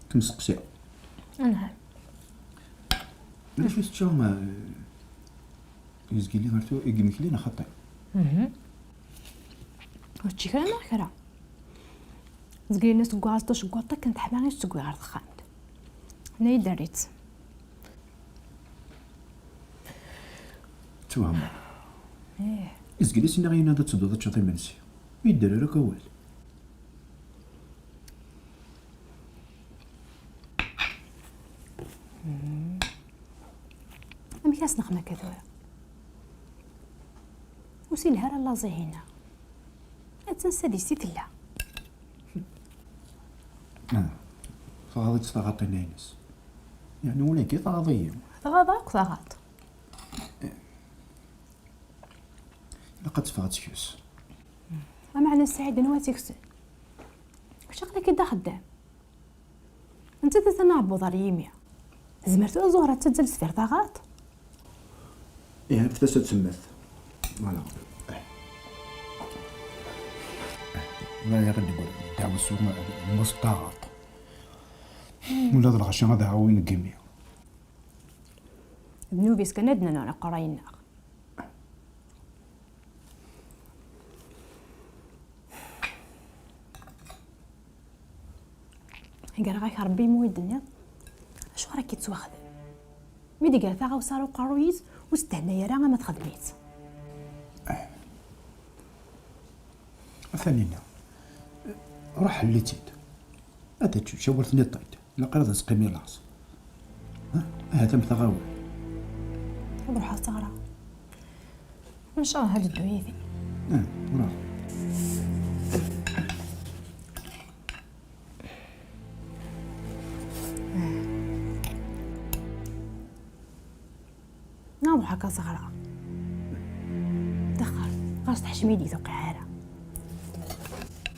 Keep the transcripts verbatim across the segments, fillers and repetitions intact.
Temseqsi. Anha? D acu i tečča, eh, izgili ɣer tu-, deg yimekli neɣ xaṭi? Mhm. Ur tečči kra neɣ kra. Zgili-nni seg uɣaẓ taceggaṭ akken teḥma i s-tegwi ɣer texxamt. Nna-yi-d err-itt. Twehmeḍ. Ih. Izgili s-nniɣ-ayi-n ad tedduḍ ad teččeḍ imensi. Ur yedder ara akk awal. Amek ara s-nexdem akka tura? Ur s-yelha ara laẓ-ihin-a. Attan s tadist i tella. Ah, tɣaḍ-itt taɣaṭ-ines. Yeɛni ula akka tɣaḍ-iyi. Tɣaḍ akk taɣaṭ. Ilaq ad teffeɣ ad tekres. Ameɛna Saɛid, anwa ad teksen? Mačči aql-ak-id axeddam. Nettat atan aɛebbuḍ ar yimi. Tezmer tura Zuhra ad tazzal sfir taɣaṭ? Ih, anfet-as ad temmet. Voilà. Ma yɣ-d ddeɛwessu, mmus taɣaṭ. Ula d lɣaci ad ɛawin deg imi. D nnubi-s kan ad d-nennu aqerray-nneɣ. Greɣ-ak Rebbi imi ur yi-d-tenniḍ acuɣer akka i tettwaxdem. Mi d-iger taɣawsa ar uqerruy-is, ur s-tehna ara ama texdem-itt. A Taninna, ruḥ ḥell-itt-id. Ad tečč, cawal tniṭ-id. Ilaq ara d as-qqimi laẓ. Ha? Ahat am taɣawla. Ad ruḥeɣ ad tt-ɣreɣ. Ncallah ad d-teddu yid-i. Ah, bravo. Neɣ ruḥ akka ẓɣreɣ. Daxel, ɣas teḥcem-iyi-d i tuqiɛ ara.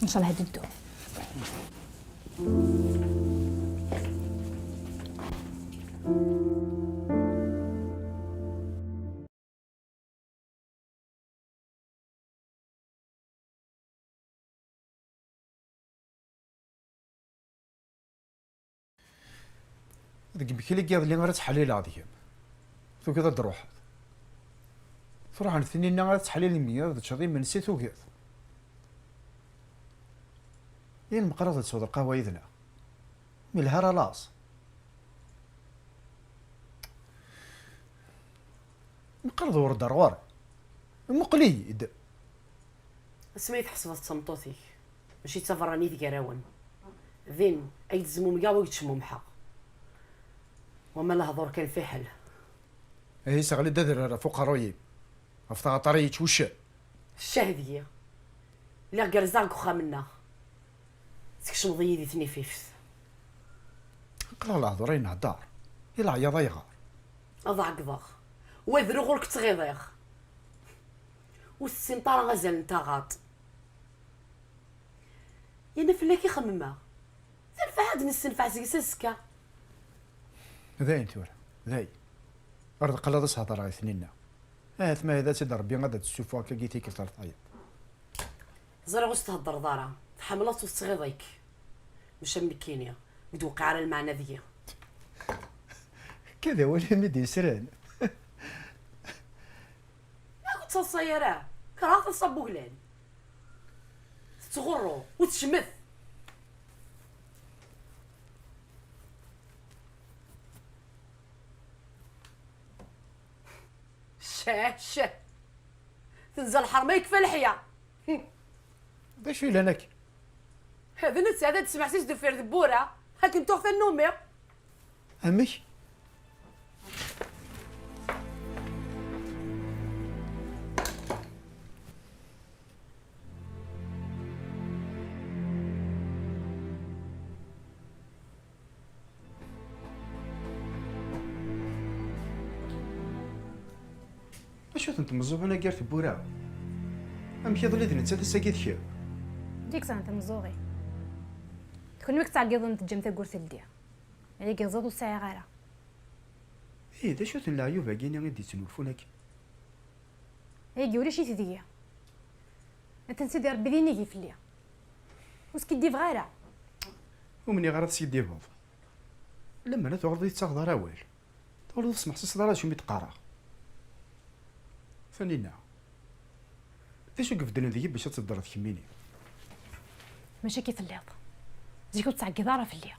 Ncallah ad d-teddu. Deg yimekli n yiḍelli ara ttḥellileɣ deg-m. Tugiḍ ad d-truḥeḍ. Truḥ Taninna ara ttḥellilen mmi ad teččeḍ imensi, tugiḍ. Yal meqqar ad tesweḍ lqahwa yid-neɣ. Mi lha ara laẓ. Meqqar d ur d-ar ɣur-i. Muqel-iyi-d. Asmi i tḥesbeḍ d tameṭṭut-ik, mačči d taberranit gar-awen. Din, ay d-zmumgeɣ, ay d-cmumḥeɣ. Wama lehdur kan fiḥel. Ihi seɣli-d adrar ɣef uqerruy-im. Ɣef tɣaṭar-i yettwuccen. Ccah deg-i. Lliɣ gerrzeɣ deg uxxam-nneɣ. Tkecmeḍ-iyi di tnifift. Aql-aɣ lehdur ay nhedder. I leɛyaḍ ayɣer? Ad ɛeggḍeɣ. Wa drus ur k-ttɣiḍiɣ. Ur tessineḍ ara azal n taɣaṭ. Yerna fell-ak i xemmemeɣ. Tanfaɛt ad nessenfeɛ seg-s azekka. D ayen tura, d ayen. Ar d qqleɣ ad s-hedreɣ i Taninna. Ahat ma ad tt-id Rebbi ad d-tessuffeɣ akkagi tikkelt ar tayeḍ. Ẓriɣ ur s-theddreḍ ara, tḥemmleḍ-tt ur tettɣiḍ-ik. Maca am nekkini, ur d-tewqiɛ ara lmeɛna deg-i. Akka d awal-im i d-yesran. Ur k-ttaḍsa ara, kerheɣ taḍsa n wuglan. Tettɣurru, ur tecmet. Ccah, ccah. Tenza lḥerma yekfa leḥya. D acu yellan akka? D netta ad d-tesmeḥsis deffir tewwura, akken tuɣ tannumi. Amek? Acu-tent tmeẓẓuɣin-agi ar tewwura? Amek iḍelli d nettat, ass-agi d kemm? Dik sɛan tmeẓẓuɣin. D kenwi i yettɛeggiḍen teǧǧam tawwurt teldi. Ayagi ẓid ur sɛiɣ ara. Ih, d acu-ten leɛyub-agi-nni i d-yettnulfun akken? Ayagi ulac-it deg-i. Atan Sidi Rebbi d inigi fell-i. Ur skiddibeɣ ara. Ur mniɣ ara teskiddibeḍ. Lemmer ad tuɣaleḍ ur yi-tettaɣeḍ ara awal, tuɣaleḍ ur tesmeḥsiseḍ ara d acu mi d-qqareɣ. Taninna, d acu i ibeddlen deg-i bac ad teddreḍ kemmini? Mačči akka i telliḍ. Zik ur tettɛeggiḍ ara fell-i.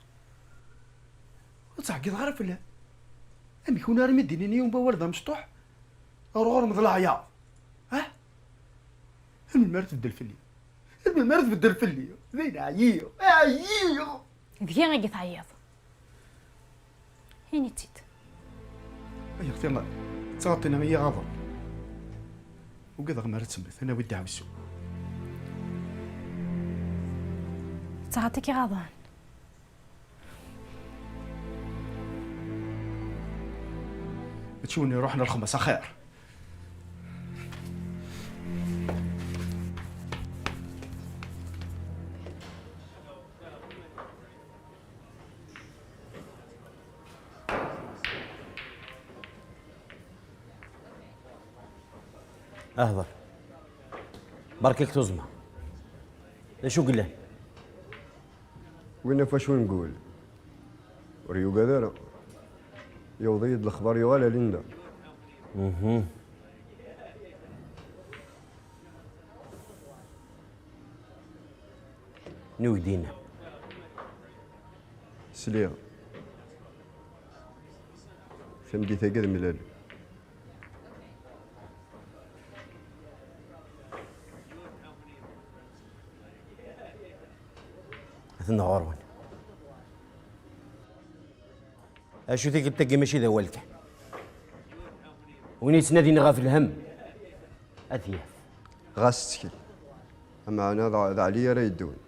Ur ttɛeggiḍeɣ ara fell-am. Amek win ara mi d-inin yiwen wawal d amecṭuḥ, ar ɣur-m d leɛyaḍ? Ah? Ar melmi ara tbeddel fell-i? Ar melmi ara tbeddel fell-i? D ayen ɛyiɣ, ɛyiɣ! Deg-i i teɛyiḍ. Ini-tt-id. Ay, axti, d taɣaṭ-nni i yi-iɣaḍen. Ugadeɣ mi ara temmet, ad nawi ddeɛwessu. D taɣaṭ i k-iɣaḍen. Mačči win iruḥen ar lexmas axir. Ahḍer. Berka-k tuẓma. D acu yellan? Win ɣef wacu nqul, ur yugad ara. Yewweḍ-iyi-d lexbar yuɣal ar Linda. Mhm. Anwa i k-d-yenna? Sliɣ. Tameddit-agi ad mlalen. Atan ɣur-wen. Acu, tikkelt-agi mačči d awal kan. Win yettnadin ɣef lhemm, ad t-yaf. Ɣas ttkel. Ameɛna d, d Ɛli ara yeddun,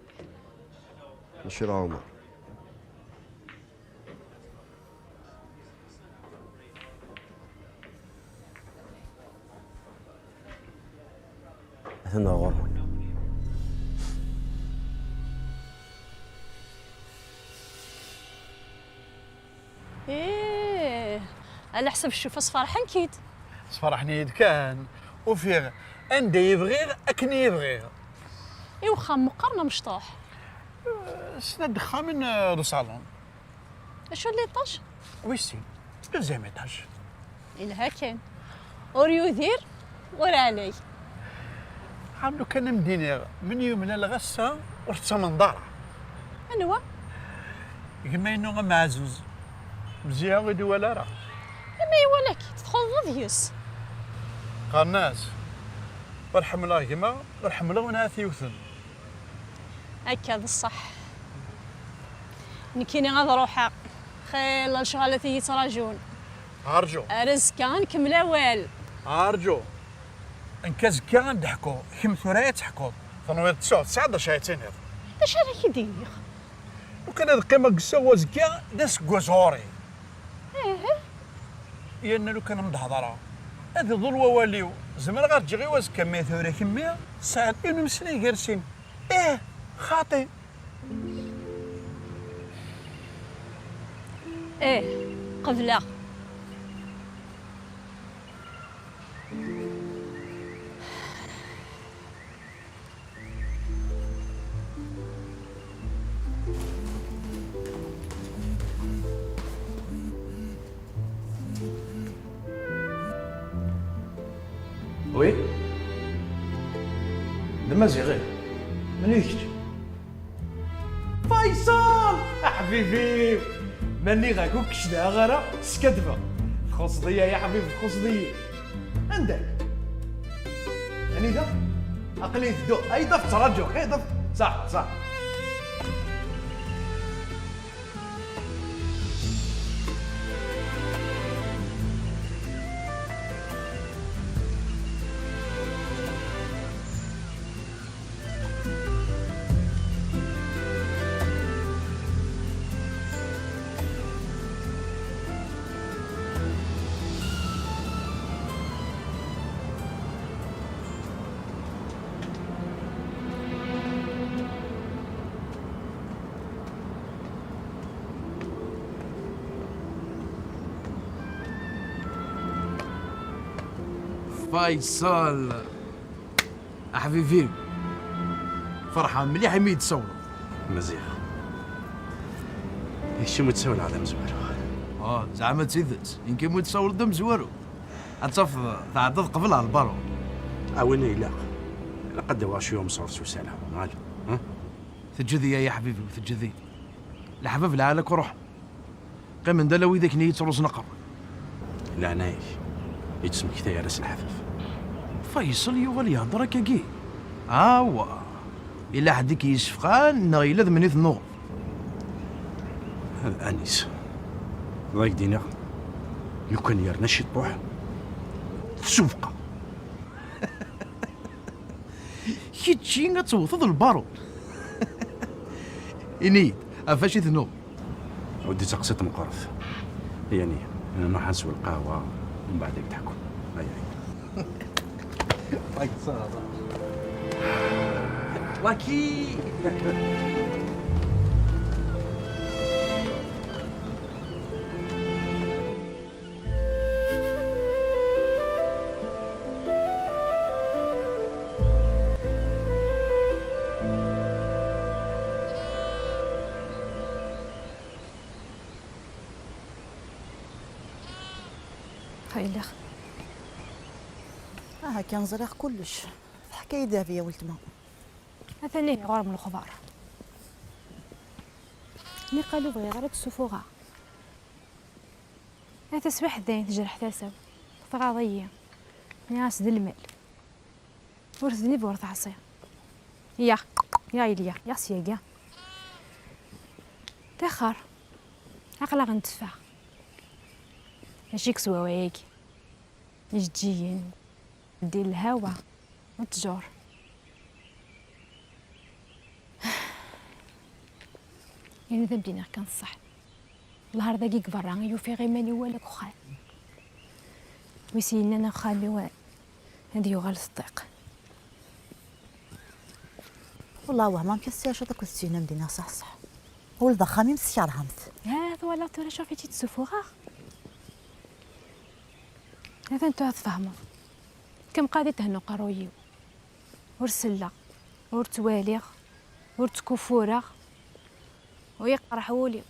mačči d Ɛumer. Atan ɣur-wen. Ih, ala ḥseb ccufa sferḥen-k-id. Sferḥen-iyi-d kan, ufiɣ anda i bɣiɣ akken i bɣiɣ. I uxxam meqqer neɣ mecṭuḥ? Snat dexxamin, eh, d usalun. Acu n liṭaj? Wis sin, deuxième étage. Yelha kan. Ur yudir, ur ɛlay. Ɛam lukan am d-iniɣ, min yumlal ɣassa ur tettamneḍ ara. Anwa? Gma-inu ameɛzuz. Mezya ur d-iwala ara. Ama iwala-k, txuḍeḍ deg-s. Qqaren-as, ur ḥemmleɣ gma, ur ḥemmleɣ win ara t-yewten. Akka d ṣṣeḥ. Nekkini ad ruḥeɣ. Xilla lecɣal ad iyi-ttrajun. Arǧu. Ar azekka ad nkemmel awal. Arǧu. Nekk azekka ad d-ḥkuɣ, kemm tura ad teḥkuḍ. Tenwiḍ ttuɣ, tesɛiḍ d acu ara tiniḍ. D acu ara k-id-iniɣ? Lukan ad qqimeɣ deg usaɣu azekka, d aseggas ɣur-i. Ih. Yerna lukan am d-hedreɣ, ad iḍul wawal-iw. Zemreɣ ad ǧǧeɣ i wazekka, ma tura kemmi tesɛiḍ yiwen umeslay gar sin. Ih, xaṭi. Ih, qebleɣ. Oui. D Maziɣ, ih. Mani d kečč? Faisal! Aḥbibi-w! Ma nniɣ-ak ur k-cedhaɣ ara, skaddbeɣ. Txuṣṣeḍ-iyi ay aḥbib, txuṣṣeḍ-iyi. Anda-k? Anida? Aql-i tedduɣ. Ay, d af ttraǧuɣ. Ay, d af. Ṣaḥ, ṣaḥ. Faisal, aḥbibi, ferḥeɣ mliḥ imi yi-d-tsawleḍ. Maziɣ, ikcem ur tsawel ara amezwaru. Oh, zeɛma d tidet? Nekk imi d-tessawleḍ d amezwaru. Ad tafeḍ tɛeddaḍ qbel ɣer lbaṛun. A win ilaq. Ilaq ad d-awiɣ cwiya umṣur s usala, neɣ ala? Ha? Teǧǧed-iyi ay aḥbib-iw, teǧǧed-iyi. Leḥbab lɛali akk ruḥen. Qqimen-d ala widak-nni yettruẓen aqerruy. Leɛnaya-k, ur d-ttmektay ara s leḥbab. Faysal yuɣal yehder akkagi. Awa, yella ḥedd i k-yessefqan neɣ yella d mmi tennuɣ? Anis, d ay k-d-iniɣ, lukan yerna ciṭuḥ, tsubqa. Kečči ad tewteḍ lbaṛun. Ini-yi-d, ɣef wacu i tennuɣ? Ur d-ittaqsiṭ meqqret. Yani, nruḥ ad nsew lqahwa, mbeɛd ad k-d-ḥkuɣ. Ay, ay. Waki! Xeylix. Aha kan, ẓriɣ kullec. Teḥka-yi-d Dehbiya weltma. Atan ihi ɣur-m lexbar. Niqal ur bɣiɣ ara ad d-ssufuɣeɣ. A taswiḥt dayen tejreḥ tasa-w, tɣaḍ-iyi. Nniɣ-as d lmal. Ur tednib ur teɛṣi. Yaɣ, yaɣ yelya, yaɣ syagi. Tixer, aql-aɣ nteffeɣ. Mačči kkes wawal-agi. Ijeǧǧigen, di lhawa, ttjur. Ini-d am d-iniɣ kan ṣṣeḥ. Lhar dagi deg berra i ufiɣ iman-iw wala deg uxxam. Wi s-yennan axxam-iw ad yuɣal teṭṭiq. Wallah wehmeɣ amek ad tɛiceḍ akked Sina am d-iniɣ ṣṣeḥ ṣṣeḥ. Ul d axxam-im teskerhemt. Ha, twalaḍ tura cuf i tt-id-ssufuɣeɣ? Atan tura tfehmeḍ. Kem qad ithennu uqerruy-iw. Ur selleɣ, ur ttwaliɣ, ur ttkufureɣ, ur yeqreḥ wul-iw.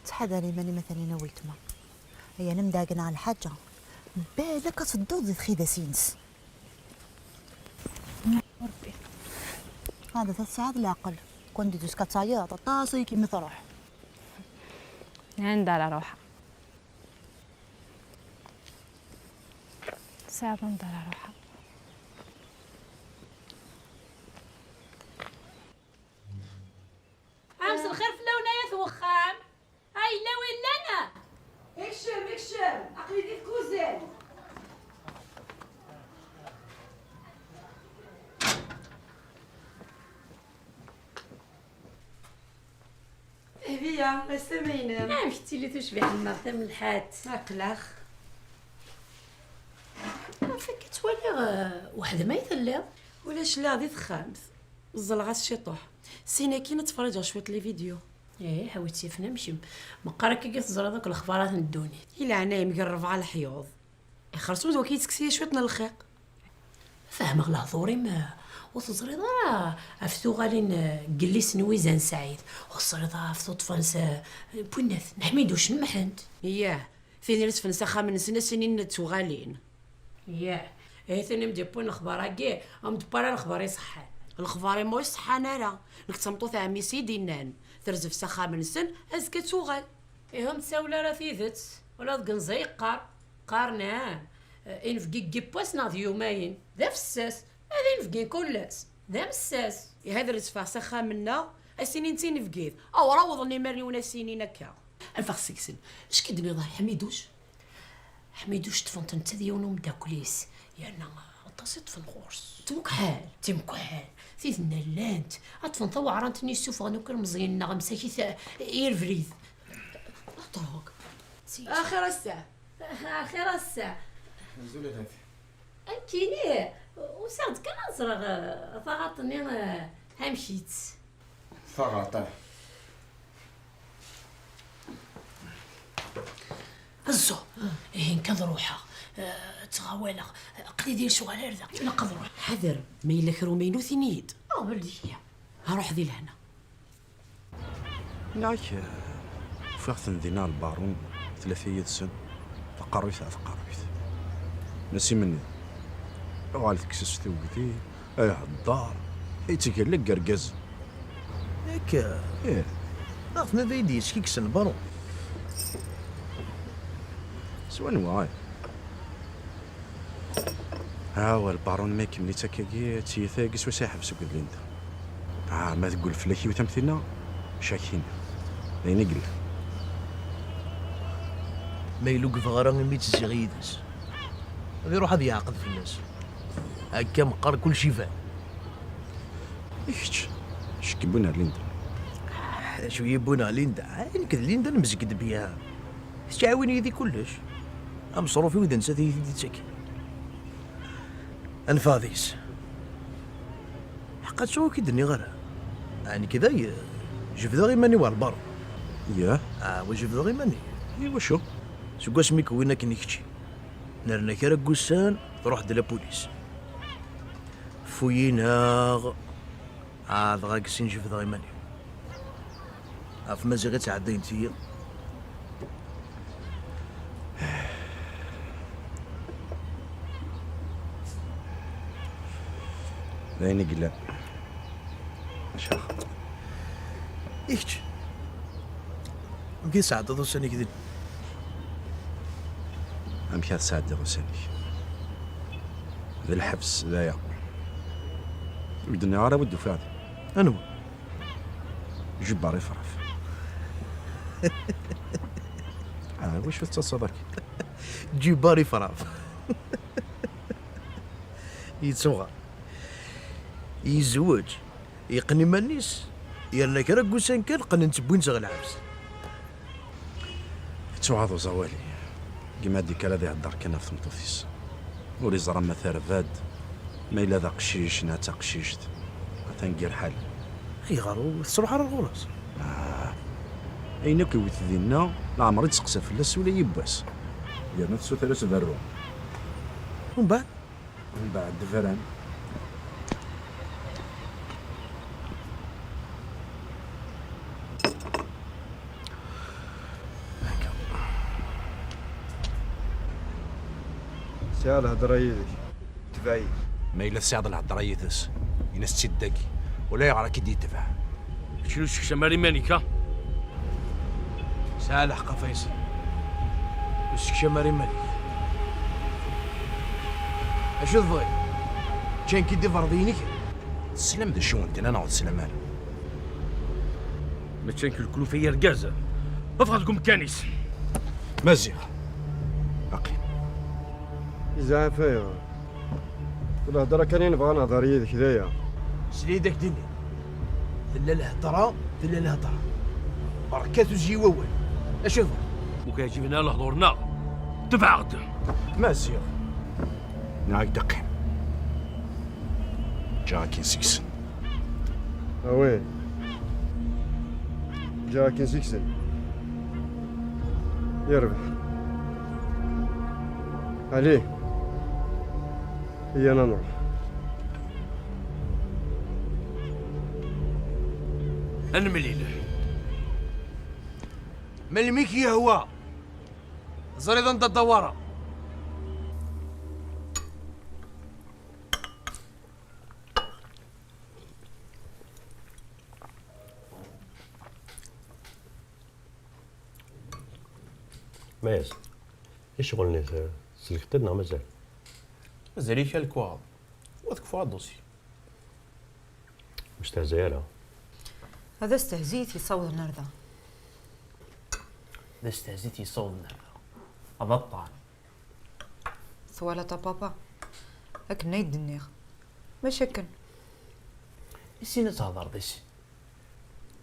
Ttḥadar iman-im a Taninna weltma. Ayen am d-ɛegneɣ lḥaǧa, balak ad tedduḍ di txidas-ines. Rebbi. Hada ta tesɛiḍ leɛqel. Kan di duska ad tayeḍ, aṭas ay kim truḥ. Anda ara ruḥeɣ? Tesɛiḍ anda ara ruḥeɣ? Ɛames lxir fell-awen ay at wexxam. Ay, yella wi llan? Ikcem, ikcem, aql-i di tkuzint. Dehbiya, ass-a ma yinem. Amek tettili tucbiḥt-nneɣ tamelḥant? Aql-aɣ. Ɣef akka ttwaliɣ, eh, weḥd-m ay telliḍ. Ulac, lliɣ di texxamt. Ẓẓleɣ-as ciṭuḥ. Sin akin ad tferriǧeɣ cwiṭ les vidéos. Ih, a wi tt-yafen am kemm. Meqqar akka i teẓriḍ akk lexbarat n ddunit. I leɛnaya-m, gar rebɛa leḥyuḍ. Ixers-d waki yettekkes-iyi cwiṭ n lxiq. Fehmeɣ lehdur-im, eh, ur teẓriḍ ara ɣef tuɣalin, eh, n yelli-s n Wizan Saɛid. Ur teẓriḍ ara ɣef tuṭṭfa-ns, eh, n winnat, n Ḥmiduc n Mḥend. Yah, tin ara tefren s axxam-nsen, a s-inin d tuɣalin. Yah, eh, tin i m-d-yewwin lexbar-agi, a m-d-tewwi ara lexbar iṣeḥḥan. Lexbar-im ur iṣeḥḥan ara. Nekk d tameṭṭut ɛemmi-s i d-innan, terzef s axxam-nsen, azekka ad tuɣal. Ihi ur m-tsawel ara tidet, ula deg unẓi yeqqar. Qqaren, ah, inebgi deg yiwwas neɣ d yumayen, d afessas, ad inebgin kul ass, d amessas. Ihi ad rezfeɣ s axxam-nneɣ, a s-inin d tinebgit, awer awḍen imaren-iw a s-inin akka. Anef-aɣ seg-sen, acu k-id-nniḍ ɣer Ḥmiduc? Ḥmiduc ṭṭfen-t netta d yiwen umeddakel-is, yerna aṭas i ṭṭfen ɣur-s. Timekḥal, timekḥal, tid-nni llant, ad ṭṭfen taweɛrant-nni yessuffɣen akk ilmeẓyen-nneɣ msakit i rebrid. La drogue. Axir ass-a. Axir ass-a. Azul a Nat. Nekkini, usiɣ-d kan ad ẓreɣ, eh, taɣaṭ-nni, eh, amek-itt. Taɣaṭ, ah. Azzu, ihi nekk ad ruḥeɣ, eh, ttɣawaleɣ, aql-i di lecɣal ar da, ilaq ad ruḥeɣ. Ḥader, ma yella kra umaynu, ini-yi-d. Aqbel deg-i. Ruḥ di lehna. Nniɣ-ak, eh, ufiɣ-ten dinna lbarun, tlata yid-sen, taqerruyt ɣer taqerruyt. Nasimen-nni, uɣal tekkes-as tugdi, ihedder, yettgellek argaz. Akka? Ih. Neɣ tenniḍ-iyi-d yeskikkes lbarun? S wanwa, ih? Awa, lbarun ma ikemmel-itt akkagi, d tiyita-agi swayes ay yeḥbes akked Linda. Ah, ma teggul fell-ak yiwet am tinna, cakin. D ayen i yellan. Ma yella ur yebɣi ara imi ttezziɣ yid-s, ad iruḥ ad yeɛqed fell-as. Akka meqqar kullec iban. I kečč, acu k-yewwin ar Linda? D acu i yi-yewwin ar Linda? Ay, nekk d Linda nemzeg-d bya. Tettɛiwin yid-i kullec. Ameṣruf-iw d nettat i yi-t-id-ittaken. Anef-aɣ deg-s. Ḥeqqa ttuɣ ur k-id-nniɣ ara. Ah, nekk dayi, jebdeɣ iman-iw ɣer lbaṛ. Yah? Ah, wa jebdeɣ iman-iw. I wacu? Seg wasmi k-wwin akken i kečči. Nerna kra n wussan, truḥ-d la police. Fuyin-aɣ. Ah, dɣa deg sin jebdeɣ iman-iw. Ɣef Maziɣ i ttɛeddayent-iyi. D ayen i yellan. Maca. I kečč? Amek i tesɛeddaḍ ussan-ik din? Amek ad sɛeddiɣ ussan-ik? D lḥebs, d aya. Ur d-nniɣ ara wi d-ufiɣ din. Anwa? Jubbar Ifraf. Ah, wacu tettaseḍ akka? Jubbar Ifraf. Yettuɣer. Yezweǧ. Yeqqen iman-is. Yerna kra n wussan kan qqnen-t, wwin-t ɣer lḥebs. Yettuɣaḍ uẓawali. Gma Dikal ad ihedder kan ɣef tmeṭṭut-is. Ur iẓra ma terba-d, ma yella d aqcic neɣ d taqcict. Atan gar ḥal. Ayɣer ur tettruḥ ara ɣur-s? Ah. Ayen akk iwet dinna, leɛmer i d-teqsa fell-as ula yiwwas. Yerna tessuter-as berru. Umbeɛd? Mbeɛd bran. Sɛiɣ lhedra yid-k. Tbeɛ-iyi. Ma yella tesɛiḍ lhedra yid-s, ini-as-tt-id dagi. Ulayɣer ad k-id-yetbeɛ. Kečč ur ssekcam ara iman-ik, ha? Sɛiɣ lḥeqq a Faysal. Ur ssekcam ara iman-ik. Acu tebɣiḍ? Ččan-k-id iberḍiyen-ik? Teslam d acu n-tenna neɣ ur teslam ara? Ma ččan-k leklufa ay argaz, ffeɣ deg umkan-is. Maziɣ. Aqim. Izɛaf ayɣer? Lhedra kan i nebɣa nehder yid-k d aya. Sel-iyi-d ak-d-iniɣ. Tella lhedra, tella lhedra. Berka tuzi wawal. Acu tebɣiḍ? Ur k-ɛǧiben ara lehdur-nneɣ, tebɛ-aɣ-d. Maziɣ. Nniɣ-ak-d qqim. Ǧǧiɣ akin seg-sen. Awi. Ǧǧiɣ akin seg-sen. Yerbeḥ. Ali. Iyya ad nruḥ. Ad nemlil. Melmi i k-yehwa. Teẓriḍ anda ddawara. Mayas, i ccɣel-nni t-, tsellkeḍ-t-id neɣ mazal? Mazal-ik a lekwaɣeḍ. Wa tekfuḍ adusyi. Ur stehzay ara. D astehzi i t-yessawḍen ar da. D astehzi i t-yessawḍen ar da. D aṭṭan. Twalaḍ a papa? Akken ay d-nniɣ. Mačči akken. Issin ad thedreḍ, issin.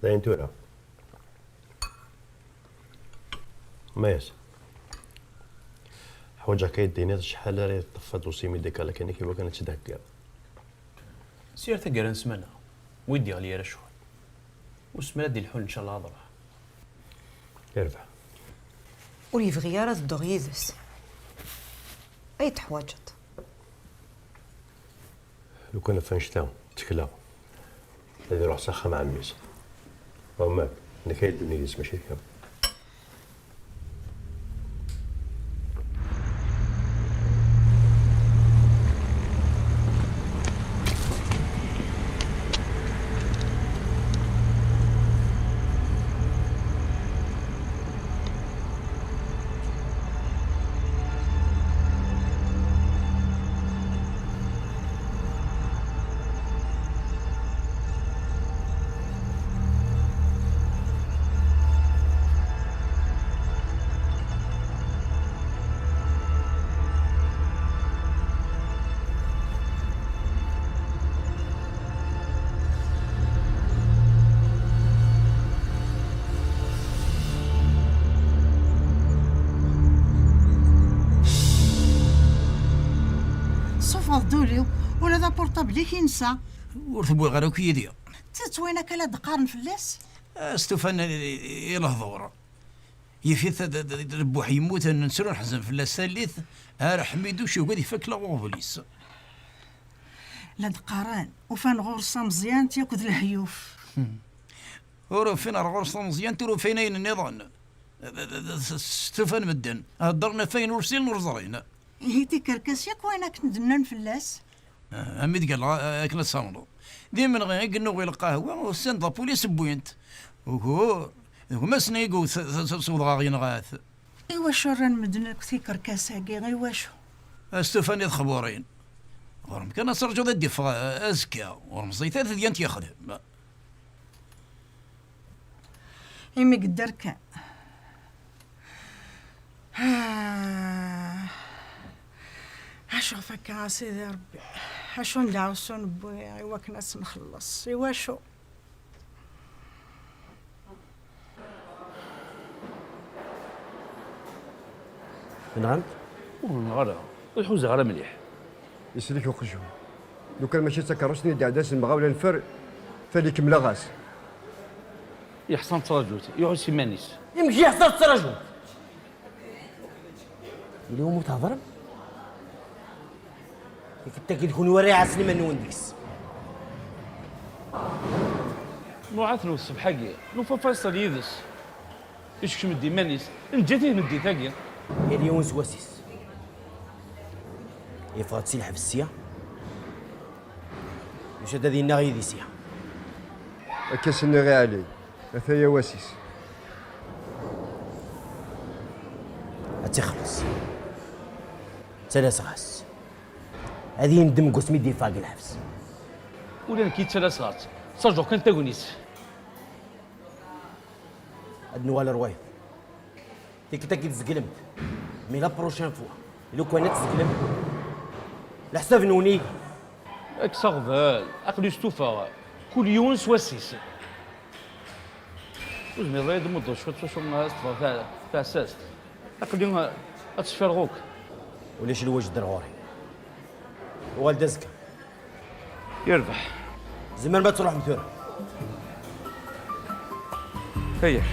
Dayen tura. Mayas. Ḥwaǧeɣ-k ad yi-d-tiniḍ acḥal ara yeṭṭef adusyi médical akken-ik i wakken ad tt-id-theggiḍ. Sir taggara n ssmana, wi d-yeɣli ara ccɣel. Usmel ad d-ilḥun, ncallah ad ruḥ. Yerbeḥ. Ur yebɣi ara ad dduɣ yid-s. Ay teḥwaǧeḍ? Lukan ɣef annect-a, ttekleɣ. Ad iruḥ s axxam ɛemmi-s. Ɛuman. Nekk ay ddunit-is, mačči kemm. Ṣṣufeɣ-d ul-iw, ula d apurṭabl-ik insa. Ur t-wwiɣ ara akk yid-i. D tidet wayen akka la d-qqaren fell-as? Stufan i, i, i lehdur. Yif-it d, d, d, d Buḥ yemmuten, nettru neḥzen fell-as tallit, ar Ḥmiduc yugad ifak laɣ uɣbel-is. La d-qqaren, ufan ɣur-s tameẓyant yakk d lehyuf. Ur ufin ar ɣur-s tameẓyant, ur ufin ayen nniḍen. D, d, d, s-, stufan medden. Heddren ɣef wayen ur ssinen ur ẓrin. Ihi tikerkas yakk wayen akken d-nnan fell-as. Ah, a mi d-ggalleɣ, ah, akken ad tamneḍ. D imenɣi i yennuɣi lqahwa, usan-d lapulis wwin-t. Ugur, d gma-s-nni i yewwet s, s, s, s udɣaɣ yenɣa-t. Iwacu rran medden akk tikerkas-agi, iwacu? A stufan i txeburin. Ɣur-m kan ad terǧuḍ ad d-iffeɣ, ah, azekka. Ur meẓẓiyet ara tedyant yexdem. Imi yedder kan. Ah. Acu ɣef akka, a Sidi Ṛebbi? Acu n lɛusun wwiɣ i wakken ad tt-nxelleṣ? I wacu? Tenɣam-t? Ur nenɣ ara. Ur ḥuzaɣ ara mliḥ. Islik uqjun. Lukan mačči d takeṛṛust-nni d-iɛedda s lemɣawla n fer, fali kemmleɣ-as. Yeḥṣa nettraǧu-t, iɛuss iman-is. Imek yeḥṣa tettraǧu-t? Yella wumi thedrem? Tikkelt-agi d kunwi ara iɛassen iman-nwen deg-s. Nuɛat n ṣṣbeḥ-agi, nufa Faṣel yid-s. Yekcem-d iman-is, neǧǧa-t i tmeddit-agi. Yal yiwen s wass-is. Yeffeɣ-d si lḥebs sya, yusa-d ad yennaɣ yid-i sya. Akka s-nniɣ i Ɛli, ata-ya wass-is. Ad tt-ixelleṣ. Ttalaseɣ-as. Ad yendem deg wasmi d-yeffeɣ deg lḥebs. Ula nekk ttalaseɣ-as. Ttaǧuɣ kan tagnit. Ad nuɣal ar wayeḍ. Tikkelt-agi tzeglemt. Mais la prochaine fois, lukan ad tzeglemt, leḥsab-nwen yid-i. Kkes aɣbel, aql-i stufaɣ. Kul yiwen s wass-is. Ur zmireḍ ara ad d-tmuddeḍ cwiṭ s wacu ad s-teffeɣ ta-, taɛessast? Aql-i, uh, ad tt-cfiɣ ɣur-k. Ulac lwajd ar ɣur-i. Uɣal-d azekka. Yerbeḥ. Tzemrem ad truḥem tura. Aya.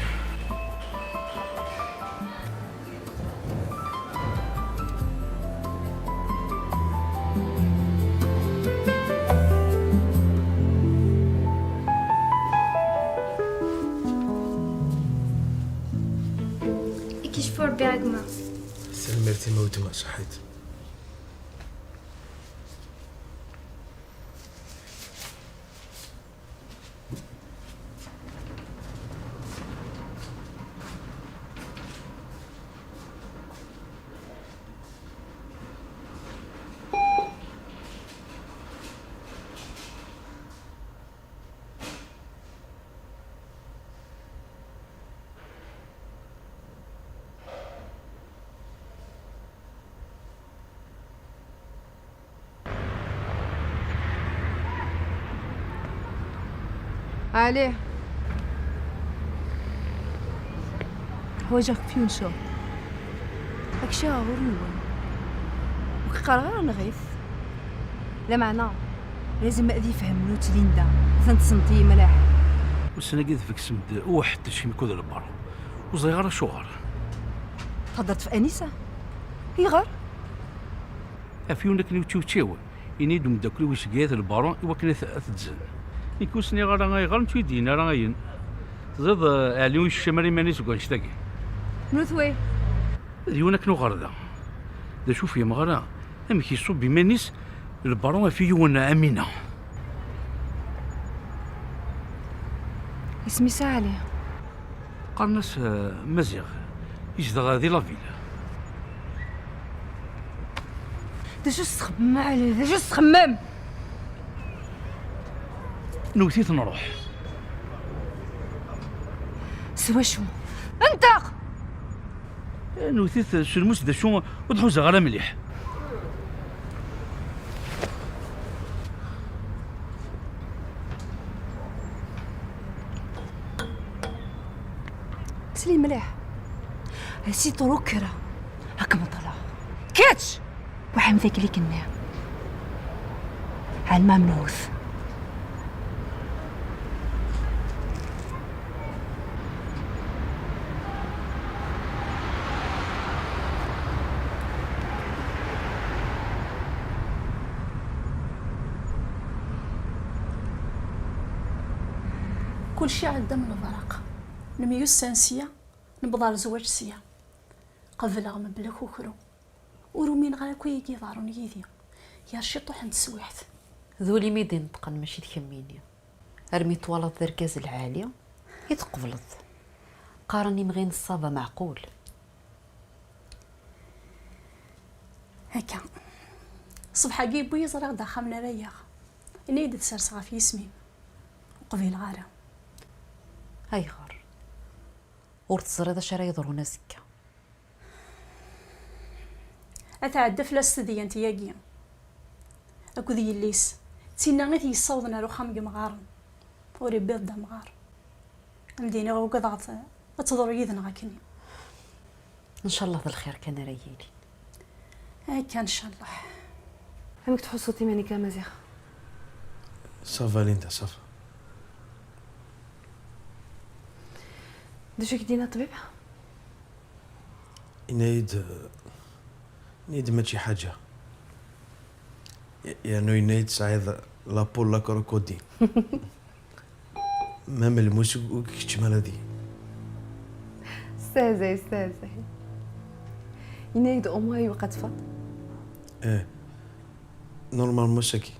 Ikcef Rebbi a gma. Tanemmirt-im a weltma, ṣaḥit. Ɛli. Ḥwaǧeɣ-k f yiwen cceɣl. Ad k-caɣeɣ ur yiwen. Ur k-qqareɣ ara nɣif. Lameɛna, lazem ad yefhem Lutlinda, atan tessneḍ-iyi mliḥ. Ussan-agi tbeksem-d uḥettec imi d lberra. Ur ẓriɣ ara acuɣer. Theddreḍ f Anisa? Ayɣer? Af yiwen akken iwčiwčiw, ini-d umeddakel-iw iceggeɛ-it lbaṛun i wakken ad t-, ad t-ddzen. Nekk ur s-nniɣ ara ayɣer, netta ur yi-d-yenni ara ayen. Teẓriḍ, eh, Ɛli ur yekcam ara iman-is deg wannect-agi. Menwet wi? D yiwen akken uɣerda. D acu ur fhimeɣ ara? Amek iṣubb iman-is lbaru ɣef yiwen Amina? Isem-is Ɛli. Qqaren-as, eh, Maziɣ. Yezdeɣ di la ville. D acu s-txemmem, Ɛli? D acu s-txemmem? Newwet-it nruḥ. S wacu? Nteq! Newwet-it s lmus d acu ur d-ḥuzaɣ ara mliḥ. Sli mliḥ. Si ṭruk kra. Ad kem-ḍleɣ. Kečč! Waḥem takli-k-nni. Ɛelma mnut. Kulci iɛedda am lebraq. Nemyussan sya, newweḍ ar zzwaǧ sya. Qebleɣ mebla kukru. Ur umineɣ ara akk ayen i iḍerrun yid-i. Gar ciṭuḥ n teswiɛt. D ul-im i d-ineṭqen, mačči d kemmini. Armi twalaḍ d argaz lɛali i tqebleḍ. Qqaren imɣi n ṣṣaba meɛqul. Akka. Ṣṣbeḥ-agi yewwi-yi ẓriɣ-d axxam n ara yaɣ. Ini-yi-d ad t-serseɣ ɣef yisem-im. Ur qbileɣ ara. Ayɣer? Ur teẓriḍ acu ara yeḍrun azekka? Ad tɛedda fell-as tedyant-yagi akked yelli-s. D tinna i t-yessawḍen ar uxxam n yemɣaren. Ur yewwiḍ d amɣar. Am d-iniɣ ugadeɣ ad, ad teḍru yid-neɣ akkenni. Ncallah d lxir kan ara yilin. Akka ncallah. Amek tḥussuḍ iman-ik a Maziɣ? Ça va, Linda, ça va. D acu i k-d-yenna ṭṭbib? Yenna-yi-d, yenna-yi-d mačči ḥaǧa. Y-, yernu yenna-yi-d tesɛiḍ la peau n la crocodile. Même lmus ur, ur k-keččem ara deg-i. Stehzay, stehzay. Yenna-yi-d au moins yewqa tfeḍ. Eh, normalement saki.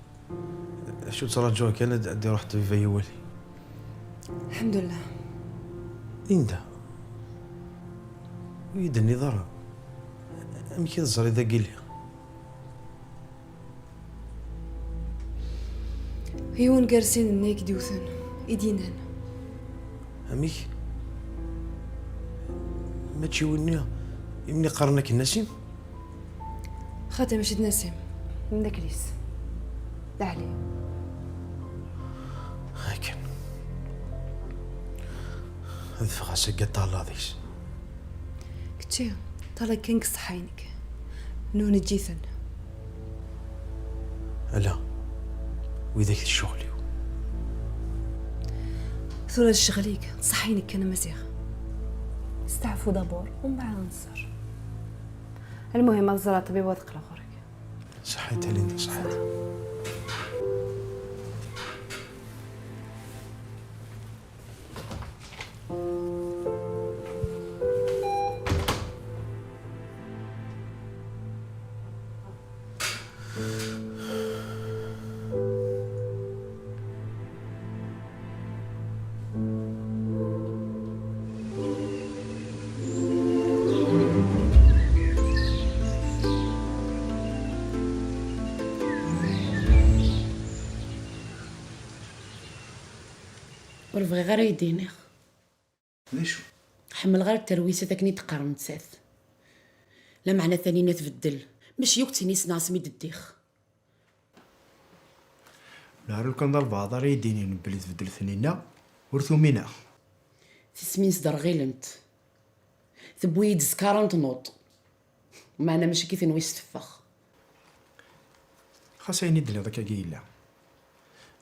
Acu ttṛaǧuɣ kan ad, ad d-iṛuḥ ṭṭbib ad yi-iwali. Lḥemdullah. Linda, ur yi-d-tenniḍ ara amek i teẓriḍ agili? Yiwen gar sin-nni i k-d-iwten, i d-yennan. Amek? Mačči winni i m-iqqaren akken Nasim? Xaṭi, mačči d Nasim, d ameddakel-is, d Ɛli. Akken. Ad ffɣeɣ seg aṭalaḍ-is. Kečči, ṭalaq kan deg ṣṣeḥḥa-inek. Nunejj-iten. Ala, widak d ccɣel-iw. Tura d ccɣel-ik, d ṣṣeḥḥa-inek kan a Maziɣ. Steɛfu d'abord, umbeɛd ad nẓer. Lmuhim, ad ẓreɣ ṭṭbib u ad qqleɣ ɣur-k. Ṣaḥit a Linda, ṣaḥit. Ur bɣiɣ ara ad yi-d-iniɣ. D acu? Ḥemmleɣ ara terwisat akken i d-teqqar nettat. Lameɛna Taninna tbeddel, mačči akk d tin i ssneɣ asmi d-ddiɣ. Neɣ lukan d albaɛḍ ara yi-d-inin belli tbeddel Taninna, ur t-umineɣ. Tismin-is derɣilent. Tewwi-yi-d zkara n tnuḍt. Meɛna mačči akken i tenwi s-teffeɣ. Xas ayen i d-tenniḍ akkagi yella.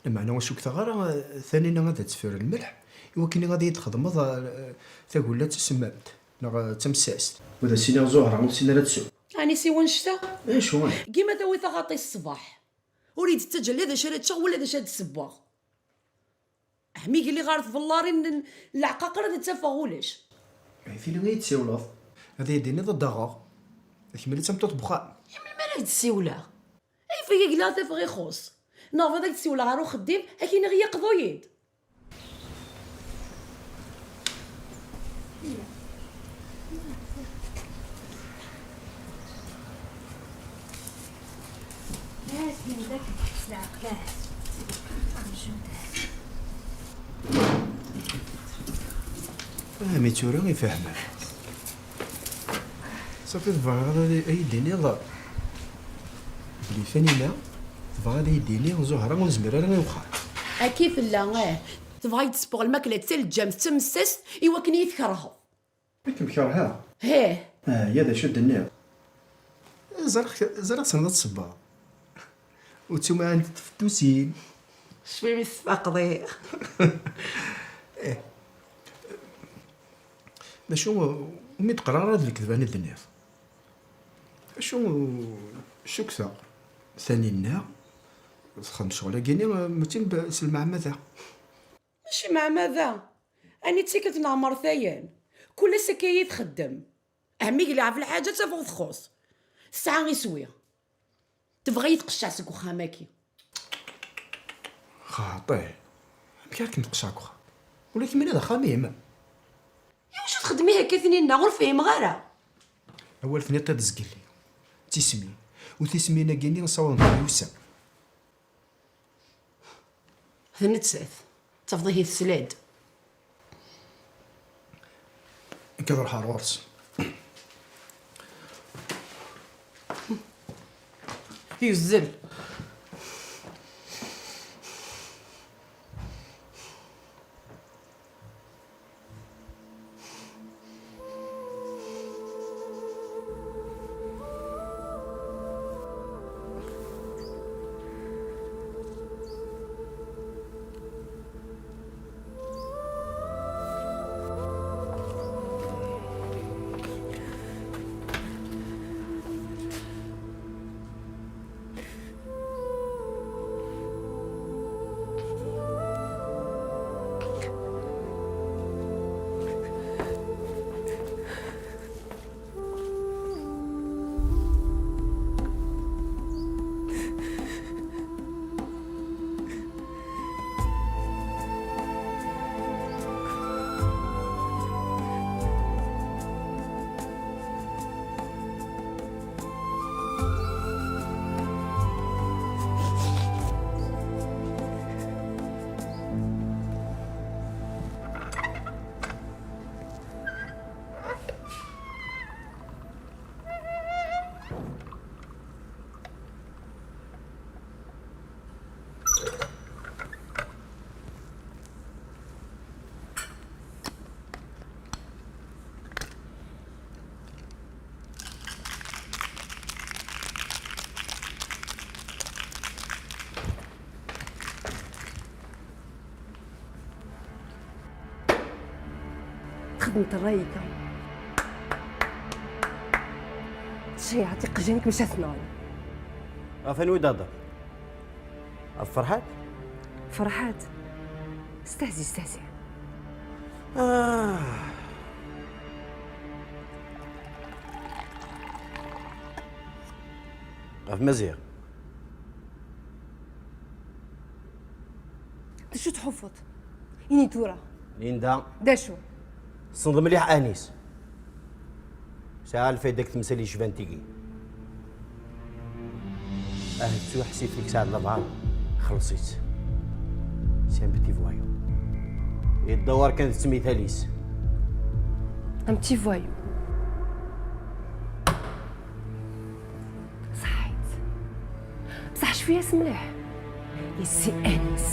Lameɛna ur cukkteɣ ara, eh, Taninna ad d-teffer lmelḥ i wakken ad iyi-d-txedmeḍ, eh, tagella d tasemmamt neɣ, eh, d tamessast. U ad as-iniɣ Zuhra ur tessin ara ad tsew. Ɛni si wannect-a? Acu? Dima tawi taɣaṭ-is ṣṣbeḥ. Ur yi-d-tettaǧǧa la d acu ara ččeɣ wala d acu ara d-ssewweɣ. Mi yili ɣer tbellarin n leɛqaqer ad tt-afeɣ ulac. Tili i yi-d-tsiwleḍ? Ad iyi-d-tiniḍ ad d-aɣeɣ. Kemmel i d tameṭṭut n wexxam. I melmi ara k-d-ssiwleɣ? Ayeffay, yella ad t-afeɣ ixuṣ. Neɣ bɣiɣ ad k-d-ssiwleɣ ɣer uxeddim, ad k-iniɣ yaqḍu-yi-d. Ah, mi tura i fehmeɣ. Safi, tebɣiḍ ad iyi-d-tiniḍ belli Taninna tebɣa ad iyi-d-tini Zuhra ur nezmir ara i wexxam? Akka i tella, eh. Tebɣa ad yi-d-tessewweɣ lmakla d taleǧǧamt d tamessast i wakken i yi-tkerheḍ. Ad kem-kerheɣ? Heh. Ah, ya d acu d-tenniḍ? Ẓriɣ, ẓriɣ tessneḍ ad tṣebbeḍ. Ur ttumɛent tfettusin. Cfi mi tesfaqeḍ-iyi. Eh. D acu, ur mi d-qqreɣ ara d lekdeb-a i d-tenniḍ. Acu, cukkteɣ Taninna txeddem ccɣel-agi-nni, mačči s lmeɛmada. Mačči meɛmada. Ɛni d tikkelt n ɛmer tayen? Kul ass akka i txeddem. Ɛemmi, yelɛeb lḥaǧa ad tafeɣ txuṣ. Tesɛa iswi. Tebɣa-yi tqecceɛ seg uxxam-agi. Xaṭi. Amek ara kem-tqecceɛ deg uxxam? Ula d kemmini d axxam-im. Iwacu txeddem ihi akka Taninna? Ur fhimeɣ ara. Awal tenniḍ-t-id zgelli. D tismin. U tismin-agi-nni ssawḍent-d i wussan. D nettat. Tafeḍ ihi tesla-d. Nekk ad ruḥeɣ ɣur-s. Yuzzel. Txedmeḍ ṛṛay-agi. Tceyɛeḍ iqjan-ik maca tnal. Ɣef anwa i d-thedreḍ? Ɣef Ferḥat? Ferḥat? Stehzi, stehzi. Ah. Ɣef Maziɣ. D acu tḥufeḍ? Ini tura. Linda. D acu? Tessneḍ mliḥ Anis. Sɛiɣ lfayda deg temsal yecban tigi. Ahat ttuḥsib i yesɛa labɛaḍ, xelleṣ-itt. C'est un petit voyou. Yeddawar kan d tmital-is. Un petit voyou. Ṣaḥit. Bṣaḥ cfu-yas mliḥ. Yessi Anis.